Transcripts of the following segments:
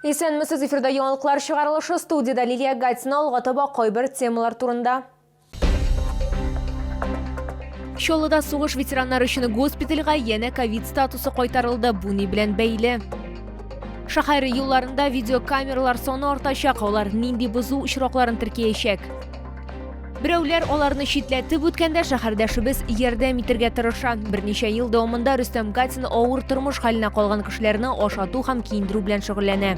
Исәнмесез, эфирда яңалыклар чыгарылышы, студиядә Лилия Гатина. Алга таба кайбер темалар турында. Чаллыда сугыш ветераннары өчен госпитальгә янә ковид статусы кайтарылды. Бу ни белән бәйле? Шәһәр юлларында видеокамералар саны артачак, алар нинди бозу очракларын теркиячәк? Берәүләр аларны читләтеп үткәндә шәһәрдәшебез ярдәм итәргә тырыша. Берничә ел дәвамында Рөстәм Гатин авыр тормыш хәленә калган кешеләрне ашату һәм киендерү белән шөгыльләнә.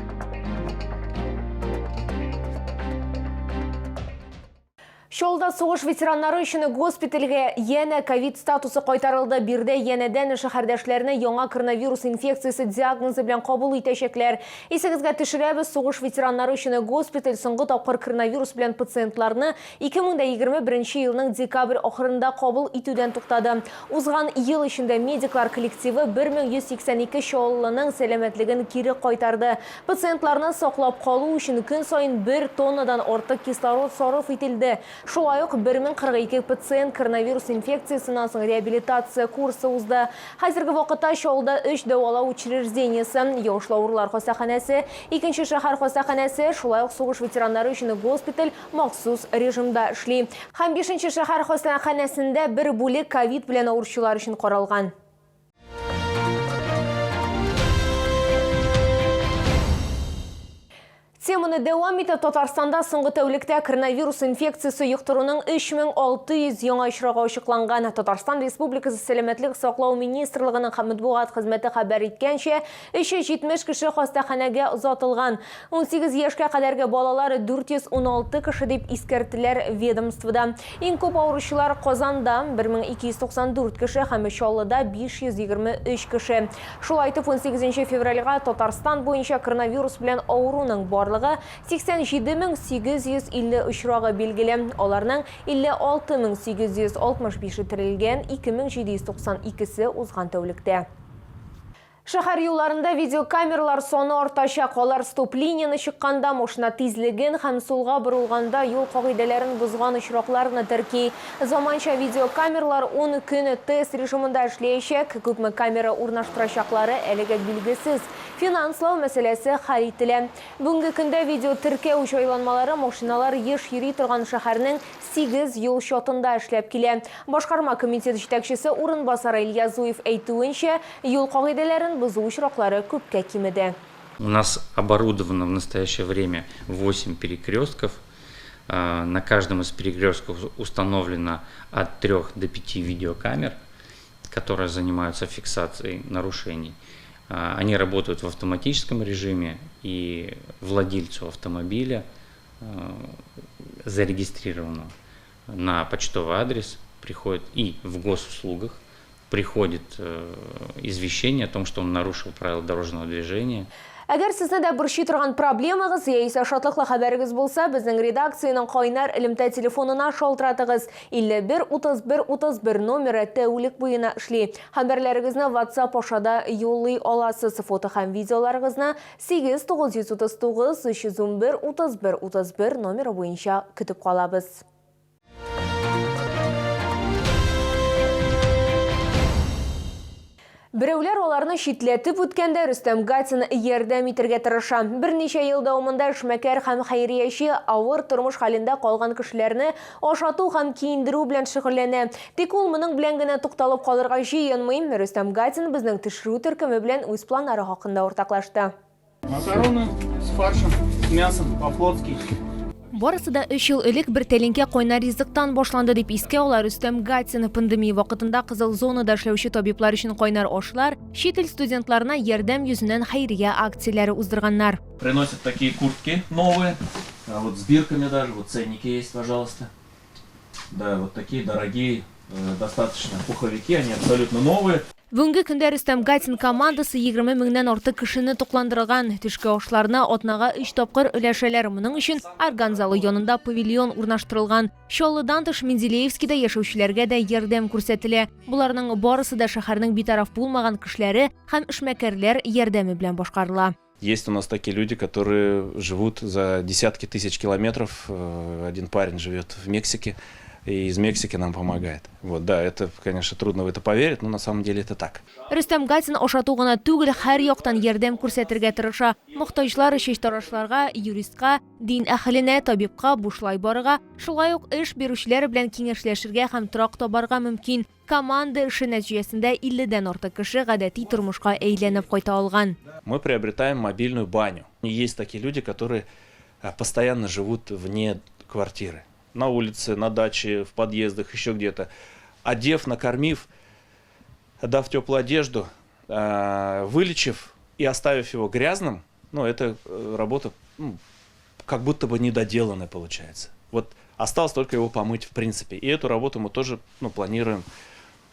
Чаллыда сугыш ветераннары өчен госпитальгә янә ковид статусы кайтарылды. Биредә янәдән шәһәрдәшләрне яңа коронавирус инфекциясе диагнозы белән кабул итәчәкләр. Исегезгә төшерәбез, сугыш ветераннары өчен госпиталь соңгы тапкыр коронавирус белән пациентларны 2021 елның декабрь ахырында кабул итүдән туктады. Узган ел эчендә медиклар коллективы 1182 чаллылының сәламәтлеген кире кайтарды. Пациентларны саклап калу өчен көн саен бер тоннадан артык кислород сарыф ителде. Шулай ук 1042 пациент коронавирус инфекциясеннән соң реабилитация курсы узды. Хәзерге вакытта Чаллыда өч дәвалау учреждениесе, Яушлы авырулар хастаханәсе, икенче шәһәр хастаханәсе, шулай ук сугыш ветераннары өчен госпиталь махсус режимда эшли. Һәм бишенче шәһәр хастаханәсендә бер бүлек ковид белән авыручылар өчен каралган. Теманы дәвам итеп, Татарстанда соңгы тәүлектә коронавирус инфекциясе йоктыруның 3600 яңа очрагы ачыкланган. Татарстан Республикасы Сәламәтлек саклау министрлыгының матбугат хезмәте хәбәр иткәнчә, 370 кеше хастаханәгә озатылган. 18 яшькә кадәрге балалар 416 кеше дип искәрттеләр ведомствода. Иң күп авыручылар Казанда, 1294 кеше һәм Чаллыда 523 кеше. Шулай итеп, 18 февральгә Татарстан буенча коронавирус белән авыруның барлыгы 87850 очрагы билгеле. Аларның 56865-е терелгән, 2792-се узган тәүлектә. Шәһәр юлларында видеокамералар саны артачак. Алар стоп-линияне чыкканда, машина тизлеген һәм сулга борылганда юл кагыйдәләрен бозган очракларны терки. Заманча видеокамералар ун көн тест режимында эшләячәк. Күпме камера урнаштырачаклары әлегә билгесез. Финанслау мәсьәләсе хәл ителә. Бүгенге көндә видеотеркәү җайланмалары машиналар еш йөри торган шәһәрнең Сигез юл чатында эшләп килә. Башкарма комитет җитәкчесе урынбасары Илья Зуев әйтүенчә, юл кагыйдәләрен бозу очраклары күпкә кимеде. У нас оборудовано в настоящее время 8 перекрестков. На каждом из перекрестков установлено от 3 до 5 видеокамер, которые занимаются фиксацией нарушений. Они работают в автоматическом режиме, и владельцу автомобиля зарегистрированного на почтовый адрес приходит и в госуслугах приходит извещение о том, что он нарушил правила дорожного движения. Әгәр сезне дә борчый торган проблемагыз яисә шатлыклы хәбәрегез булса, безнең редакциянең кайнар элемтә телефонына шалтыратыгыз. 51 31 31 номеры тәүлек буена эшли. Хәбәрләрегезне WhatsApp аша да юллый аласыз. Фото һәм видеоларыгызны 8 939 311 31 31 номеры буенча көтеп калабыз. Берәүләр аларны читләтеп үткәндә Рөстәм Гатин ярдәм итәргә тырыша. Берничә ел дәвамында эшмәкәр һәм хәйрияче авыр тормыш хәлендә калган кешеләрне ашату һәм киендерү белән шөгыльләнә. Тик ул моның белән генә тукталып калырга җыенмый. Рөстәм Гатин безнең төшерү төркеме белән үз планнары хакында уртаклашты. Макароны с фаршем, с мясом, по-флотски. Барысы да өч ел элек бер тәлинкә кайнар ризыктан башланды, дип искә ала Рөстәм Гатин. Пандемия вакытында кызыл зонада эшләүче табиблар өчен кайнар ашлар, чит ил студентларына ярдәм йөзеннән хәйрия акцияләре уздырганнар. Приносят такие куртки новые, вот с бирками даже, вот ценники есть, пожалуйста. Да, вот такие дорогие достаточно пуховики, они абсолютно новые. Бүгенге көндә Рөстәм Гатин командасы 20 меңнән артык кешене тукландырган. Төшке ашларны атнага өч тапкыр өләшәләр. Моның өчен орган залы янында павильон урнаштырылган. Чаллыдан тыш Менделеевскида яшәүчеләргә дә ярдәм күрсәтелә. Боларның барысы да шәһәрнең битараф булмаган кешеләре һәм эшмәкәрләр ярдәме белән башкарыла. Есть у нас такие люди, которые живут за десятки тысяч километров. Один парень живет в Мексике. И из Мексики нам помогает. Вот, да, это, конечно, трудно в это поверить, но на самом деле это так. Рөстәм Гатин ашату гына түгел, һәр яктан ярдәм күрсәтергә тырыша. Мохтаҗлар чәчтарашларга, юристка, дин әһеленә, табибка бушлай барырга, шулай ук эш бирүчеләр белән киңәшләшергә һәм торак табарга мөмкин. Команда эше нәтиҗәсендә 50дән артык кеше гадәти тормышка әйләнеп кайта алган. Мы приобретаем мобильную баню. Есть такие люди, которые постоянно живут вне квартиры. На улице, на даче, в подъездах, еще где-то. Одев, накормив, дав теплую одежду, вылечив и оставив его грязным, ну, это работа, ну, как будто бы недоделанная получается. Вот осталось только его помыть в принципе. И эту работу мы тоже, ну, планируем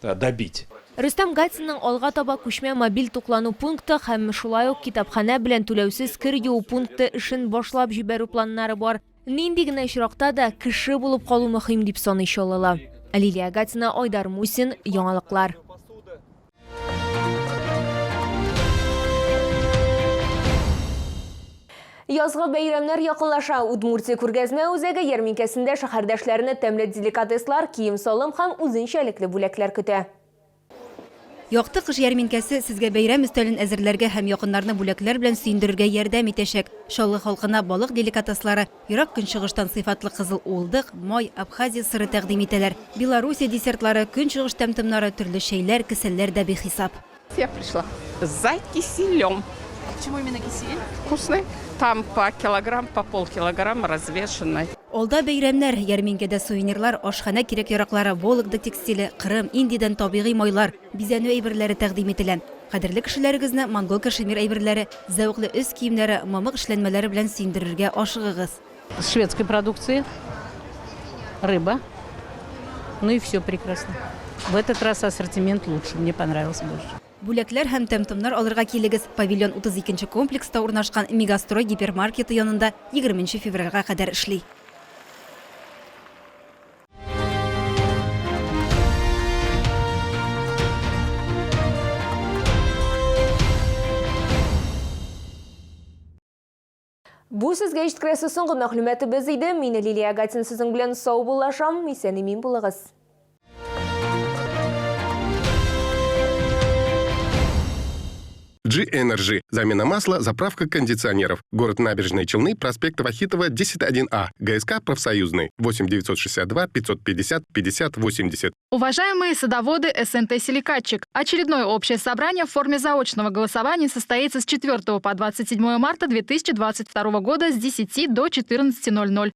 добить. Рөстәм Гатинның алга таба күчмә мобиль туклану пункты һәм шулай ук китапханә белән түләүсез кер юу пункты эшен башлап җибәрү планнары бар. Нинди генә очракта да кеше булып калу мөһим дип саный Чаллылы. Лилия Гатина, Айдар Мусин, Яңалыклар. Язгы бәйрәмнәр якынлаша. Удмуртия күргәзмә үзәге ярминкәсендә шәһәрдәшләрне тәмле деликатеслар, кием-салым һәм үзенчәлекле бүләкләр көтә. Якты кыш ярминкәсе сезгә бәйрәм өстәлен әзерләргә һәм якыннарны бүләкләр белән сөендерергә ярдәм итәчәк. Чаллы халкына балык деликатеслары, Ерак Көнчыгыштан сыйфатлы кызыл уылдык, май, Абхазия сыры тәкъдим итәләр. Белоруссия десертлары, Көнчыгыш тәм-томнары, төрле чәйләр, кесәлләр дә бихисап. Я пришла за киселем. Почему именно кисель? Вкусный. Там по килограмм, по полкилограмма развешенный. Алда бәйрәмнәр, ярминкәдә сувенирлар, ашханә кирәк-яраклары, Вологда текстиле, Кырым, Индиядән табигый майлар, бизәнү әйберләре тәкъдим ителә. Кадерле кешеләрегезне монгол кашемир әйберләре, зәвыклы өс киемнәре, мамык эшләнмәләре белән сөендерергә ашыгыгыз. Шведской продукции, рыба, ну и все прекрасно. В этот раз ассортимент лучше, мне понравился больше. Бүләкләр һәм тәм-томнар алырга килегез. Павильон 32 нче комплекста урнашкан Мегастрой гипермаркеты янында 20 нче февральгә кадәр эшли. Бу сезгә җиткерәсе соңгы мәгълүматыбыз иде. Мин Лилия Гатин сезнең белән саубуллашам. Исән-имин булыгыз. G-Energy. Замена масла, заправка кондиционеров. Город Набережные Челны, проспект Вахитова, 10.1А. ГСК «Профсоюзный». 8 962 550 50 80. Уважаемые садоводы СНТ «Силикатчик», очередное общее собрание в форме заочного голосования состоится с 4 по 27 марта 2022 года с 10 до 14.00.